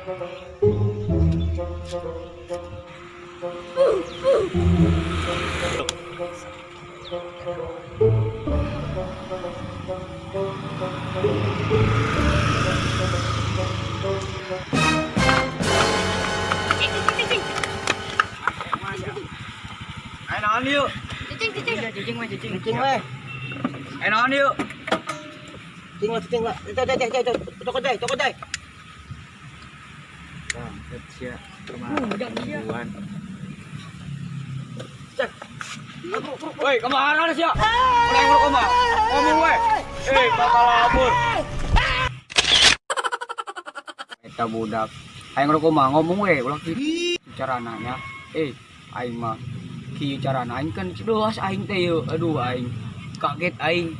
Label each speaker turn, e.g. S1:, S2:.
S1: Cicing, cicing, cicing.
S2: Ayo naon yuk?
S1: Cicing, cicing.
S2: Cicing we, cicing.
S3: Cicing we.
S2: Ayo naon yuk?
S3: Cicing lah, cicing lah. Itu, itu, itu, itu. Toko dai, toko dai.
S2: Bangsat sia. Kemana?
S3: Cek.
S2: Woi, kemana sia? Udah ngerokok mah. Ngomong we. Eh, bakal labur. Eta budak. Aing ngerokok mah ngomong we, ulah kitu carana nya. Eh, aing mah kieu carana aing kan jelas aing teh yeuh. Aduh, aing kaget aing.